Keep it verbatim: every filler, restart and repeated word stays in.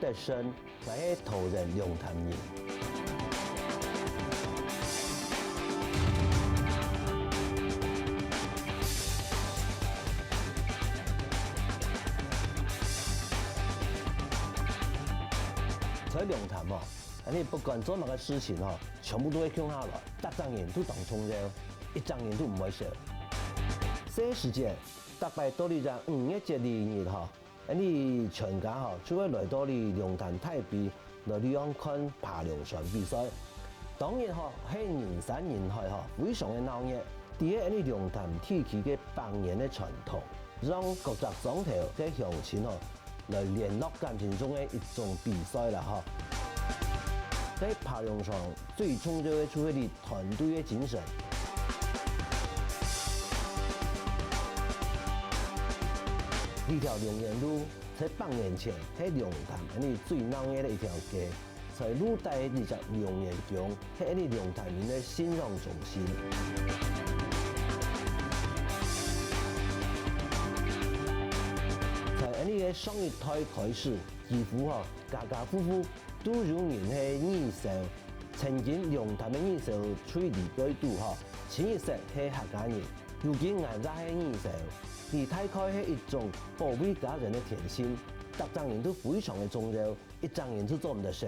一生，𠊎係桃園龍潭人。在龍潭哦，恁呢不管做麼个事情哦，全部都會共下來，逐隻人都當重要，一隻人都毋會少。細時節，逐擺到這隻五月節這日吼， 𠊎俚全家吼就會來到這龍潭大埤來這項看扒龍船比賽。當日吼係人山人海吼，非常个鬧熱。這係𠊎俚龍潭地區个百年个傳統，讓各隻莊頭个鄉親吼來聯絡感情中个一種比賽啦吼。在扒龍船最重要个就係你團隊个精神。這條龍園路在百年前係龍潭恁呢最鬧熱个一條街，在路底這隻龍園宮係恁呢龍潭人个信仰中心。在恁呢个上一代開始，幾乎吼家家戶戶 都有人係義消。曾經龍潭个義消最裡背肚吼，清一色係客家人，如今𠊎也係義消。這大概係一種保衛家園个天性，逐隻人都非常个重要，一隻人都做毋得少。